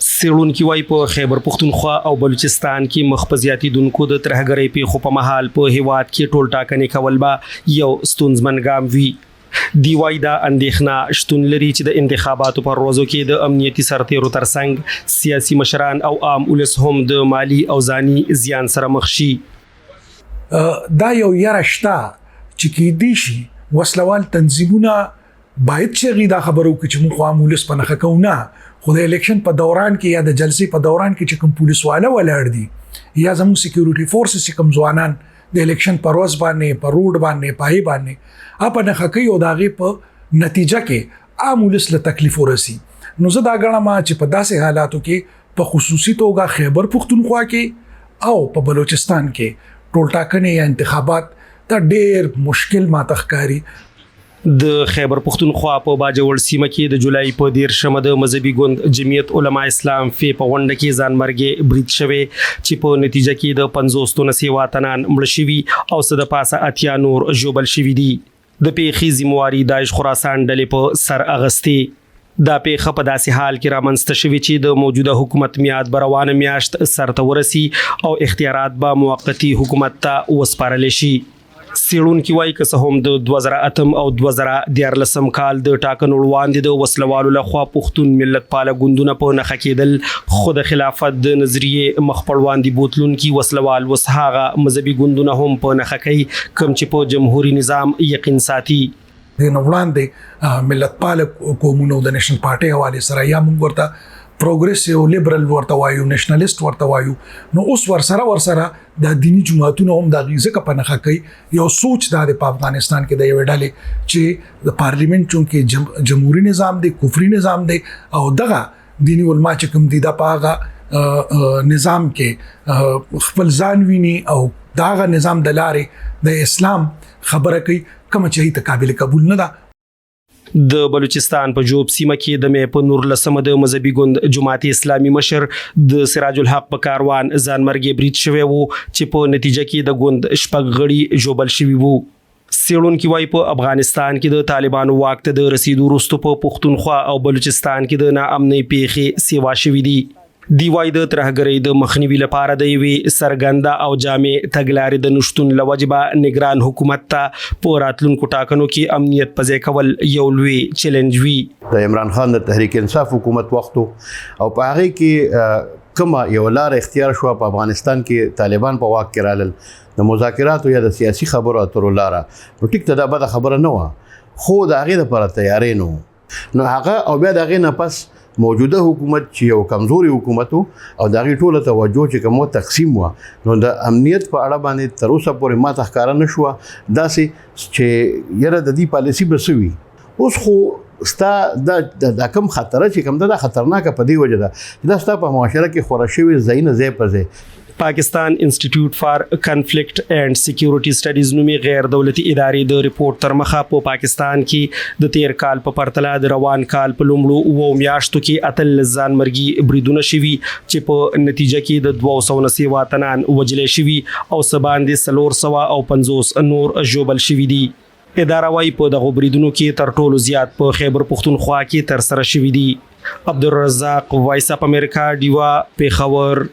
څېړونکي وايي، په خیبر پښتونخوا او بلوچستان کې مخ په زیاتېدونکو د ترهګرۍ پېښو په مهال په هېواد کې ټولټاکنې کول به یو ستونزمن ګام وي. دی وايي، دا اندېښنه شتون لري چې د انتخاباتو پر ورځو کې د امنیتي سرتېرو ترڅنګ سیاسي مشران او عام ولس هم د مالي او ځاني زیان سره مخ شي. دا یو یره شته چې کېدی شي وسلوال تنظیمونه باید چې هغوی دا خبره وکړي چې موږ خو عام ولس په نښه کوو نه، خو د الیکشن په دوران کې یا د جلسې په دوران کې چې کوم پولیس والا ولاړ دي یا زموږ سکیورټي فورسز چې کوم ځوانان د الیکشن پر ورځ باندې په روډ باندې پای باندې په نښه کوي او د هغې په نتیجه کې عام ولس له تکلیف ورسي. نو زه دا ګڼم چې په داسې حالاتو کې په خصوصي توګه خیبر پښتونخوا کې او په بلوچستان کې ټولټاکنې یا انتخابات دا ډیر مشکل ماته ښکاري. د خیبر پښتونخوا په باجوړ سیمه کې د جولای په 30مه د مذهبي ګوند جمعیت علما اسلام فی په غونډه کې ځانمرګی برید شوی چې په نتیجه کې د 50 نه سیوا تنان مړه شوي او څه د پاسه 80 نور ژوبل شوي دي. د پیښې ذمواري داعش خراسان ډلې په سر اغستې. دا پیښه په داسې حال کې رامنځته شوې چې د موجوده حکومت میعاد به روانه میاشت سرته ورسي او اختیارات به موقتي حکومت ته وسپارل شي. څېړونکي وايي، که څه هم د 2008 او 2013 کال د ټاکنو وړاندې د وسلوالو لخوا پښتون ملتپاله ګوندونه په نښه کېدل، خو د خلافت د نظریې مخ په وړاندې بوتلونکي وسلوال اوس هغه مذهبي ګوندونه هم په نښه کوي کوم چې په جمهوري نظام یقین ساتي. دې نه وړاندې ملتپاله قومونو د نېشنل پارټي حواله سره یا موږ ورته پروګریسیو لیبرل ورته وایو، نېشنلیست ورته وایو، نو اوس ورسره د دینی جماعتونو هم د غیزه په نخښه کوي. یو سوچ دا د په افغانستان کې د یو ډلې چې د پارلیمنت چونکه جمهوریت نظام دی، کفري نظام دی، او دغه دینی علما چې کوم دي دا په هغه نظام کې خپل ځان ویني او داغه نظام د لارې د اسلام خبره کوي، کوم چې ته قابل قبول نه ده. د بلوچستان په جوب سیمه کې د مې په 19مه د مذهبي ګوند جماعت اسلامي مشر د سراج الحق په کاروان ځانمرګی برید شوی وو چې په نتیجه کې د ګوند 6 غړي ژوبل شوي وو. څېړونکي وايي، په افغانستان کې د طالبانو واک ته د رسېدو وروسته په پښتونخوا او بلوچستان کې د ناامنۍ پیښې سیوا شوې دي. دی وايي، د ترهګرۍ د مخنیوي لپاره د یوې څرګنده او جامع تګلارې د نشتون له وجې به نګران حکومت ته په راتلونکو ټاکنو کې امنیت په ځای کول یو لوی چیلنج وي. د عمران خان د تحریک انصاف حکومت وخت او په هغه کې کومه یو لار اختیار شو، په افغانستان کې طالبان په واک کې رالل، د مذاکراتو یا د سیاسي خبرو اترو لاره، نو ټیک ته دا بده خبره نه وه، خو د هغې لپاره تیاری نه. نو هغه او بیا د هغې نه پس موجوده حکومت چې یو کمزوري حکومت او د هغې ټوله توجه چې کوم تقسیم وه، نو د امنیت په اړه باندې تر اوسه پورې ما ته ښکاره نه شوه داسې چې یاره د دې پالیسي به څه وي. اوس خو ستا دا کم خطر چې کوم ده، دا خطرناکه په دې وجه ده چې دا ستا په معاشره کې خوره شوې ځای نه ځای په ځای. پاکستان انسټیټیوټ فار کنفلیکټ اینډ سکیورټي سټډیز نومې غیر دولتي ادارې د رپورټ تر مخه په پاکستان کې د تیر کال په پرتله د روان کال په لومړو 7 میاشتو کې 18 ځانمرګي بریدونه شوي چې په نتیجه کې د 200 نه سیوا تنان وژل شوي او څه باندې 450 نور ژوبل شوي دي. اداره وايي، په دغو بریدونو کې تر ټولو زیات په خیبر پښتونخوا کې ترسره شوي دي. عبدالرزاق، وایس اف امریکا، ډیوه، پېښور.